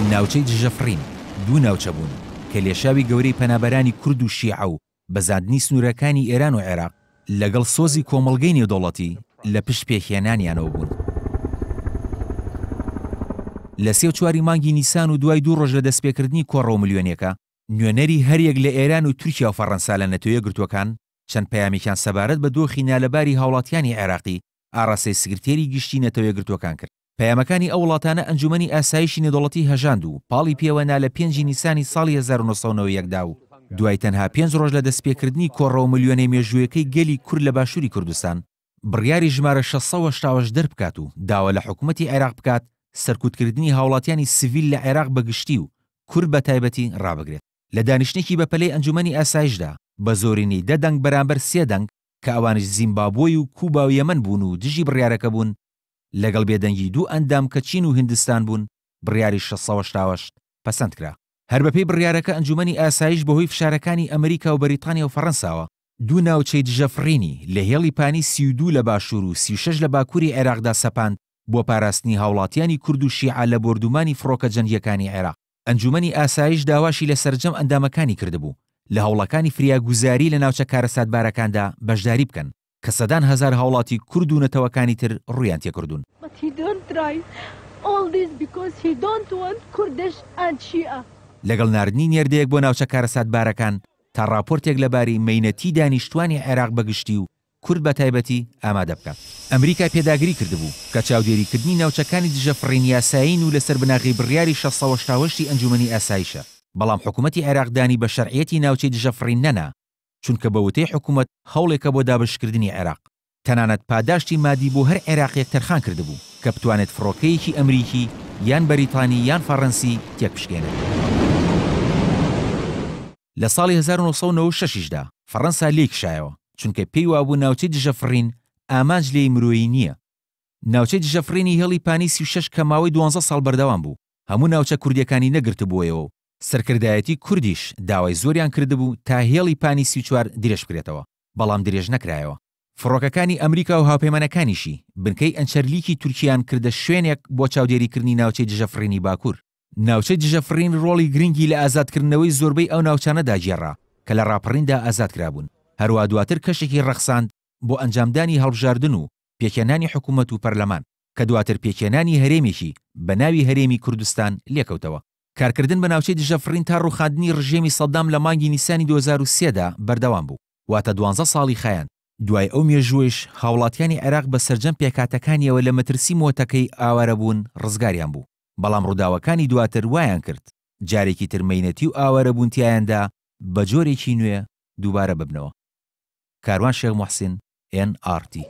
ناوچەی دژەفڕین، دوو ناوچە بوون کە لێشاوی گەورەی پەنابەرانی کورد و شیعە و بەزاندنی سنوورەکانی ئێران و عێراق لەگەڵ سۆزی کۆمەڵگەی نێودەوڵەتی لە پشت پێکهێنانیانەوە بوون. لە سێ و چواری مانگی نیسان و دوای دوو ڕۆژ لە دەستپێکردنی کۆڕەوە ملیۆنیەکە، نوێنەری هەریەک لە ئێران و تورکیا و فەڕەنسا لە نەتەوە یەکگرتووەکان چەند پەیامێکیان سەبارەت بە دۆخی نالەباری هاوڵاتیانی عێراقی ئاڕاستەی سکرتێری گشتی نەتەوە یەکگرتووەکان کرد. پەیامەکانی ئەو وڵاتانە ئەنجومەنی ئاسایشی نێودەوڵەتی هەژاند و پاڵی پێوە نا لە پێنجی نیسانی ساڵی 1991 دا و دوای تەنها پێنج ڕۆژ لە دەستپێکردنی کۆڕەوە ملیۆنە مێژوویەکەی گەلی کورد لە باشووری کوردستان، بڕیاری ژمارە 688 دەربکات و داوا لە حکومەتی عێراق بکات سەرکوتکردنی هاوڵاتیانی سڤیل لە عێراق بە گشتی و کورد بە تایبەتی ڕابگرێت. لە دانیشتنێکی بەپەلەی ئەنجومەنی ئاسایشدا بە زۆرینەی دە دەنگ بەرامبەر سێ دەنگ کە ئەوانیش زیمبابۆی و کوبا و یەمەن بوون و دژی بڕیارەکە بوون، لەگەڵ بێدەنگی دوو ئەندام کە چین و هیندستان بوون، بڕیاری 688 پەسەند کرا. هەر بەپێی بڕیارەکە ئەنجومەنی ئاسایش بەهۆی فشارەکانی ئەمریکا و بەریتانیا و فەڕەنساوە، دوو ناوچەی دژەفڕینی لە هێڵی پانی 32 لە باشوور و 36 لە باکووری عێراقدا سەپاند بۆ پاراستنی هاوڵاتیانی کورد و شیعە لە بۆردومانی فڕۆکە جەنگییەکانی عێراق. ئەنجومەنی ئاسایش داواشی لە سەرجەم ئەندامەکانی کردبوو لە هەوڵەکانی فریاگوزاری لە ناوچە کارەساتبارەکاندا بەشداری بکەن کە سەدان هەزار هاوڵاتی کورد و نەتەوەکانی تر ڕوویان تێکردوون. But he don't try all this because he don't want Kurdish and Shia. لەگەڵ ناردنی نێردەیەک بۆ ناوچە کارەساتبارەکان تا ڕاپۆرتێک لەبارەی مەینەتی دانیشتوانی عێراق بە گشتی و کورد بە تایبەتی ئامادە بکات. ئەمریکا پێداگری کردبوو کە چاودێریکردنی ناوچەکانی دژە فڕین یاسایین و لەسەر بناغەی بڕیاری 688 ی ئەنجومەنی ئاسایشە، بەڵام حکومەتی عێراق دانی بە شەرعیەتی ناوچەی دژە فڕین نەنا، چونکە بە وتەی حکومەت هەوڵێکە بۆ دابەشکردنی عێراق. تەنانەت پاداشتی مادی بۆ هەر عێراقییەک تەرخان کردبوو کە بتوانێت فڕۆکەیەکی ئەمریکی یان بەریتانی یان فەڕەنسی تێکبشکێنێت. لە ساڵی 1996 یشدا فەڕەنسا لێی کشایەوە، چونکە پێی وابوو ناوچەی دژەفڕین ئامانج لێی مرۆیی نییە. ناوچەی دژەفڕینی هێڵی پانی 36 کە ماوەی دوانزە ساڵ بەردەوام بوو، هەموو ناوچە کوردییەکانی نەگرتبووەیەوە و سەرکردایەتی کوردیش داوای زۆریان کردبوو تا هێڵی پانی 34 درێژ بکرێتەوە، بەڵام درێژ نەکرایەوە. فڕۆکەکانی ئەمریکا و هاوپەیمانەکانیشی بنکەی ئەنچەرلیکی تورکیان کردە شوێنێک بۆ چاودێریکردنی ناوچەی دژەفڕینی باکوور. ناوچەی دژەفڕین ڕۆڵی گرنگی لە ئازادکردنەوەی زۆربەی ئەو ناوچانەدا گێڕا کە لە ڕاپەڕیندا ئازادکرابوون، هەروا دواتر کەشێکی ڕەخساند بۆ ئەنجامدانی هەڵبژاردن و پێکهێنانی حکوومەت و پەرلەمان، کە دواتر پێکهێنانی هەرێمێکی بە ناوی هەرێمی کوردستان لێکەوتەوە. کارکردن بە ناوچەی دژەفڕین تا ڕووخاندنی ڕژێمی سەدام لە مانگی نیسانی 2003 دا بەردەوام بوو، واتە دوانزە ساڵی خایاند. دوای ئەو مێژووەیش هاوڵاتیانی عێراق بە سەرجەم پێکهاتەکانیەوە لە مەترسی مۆتەکەی ئاوارەبوون ڕزگاریان بوو، بەڵام ڕووداوەکانی دواتر وایان کرد جارێکی تر مەینەتی و ئاوارەبوون تیایاندا بە جۆرێکی نوێ دووبارە ببنەوە. کاروان شێخ موحسین، ئێن ئاڕ تی.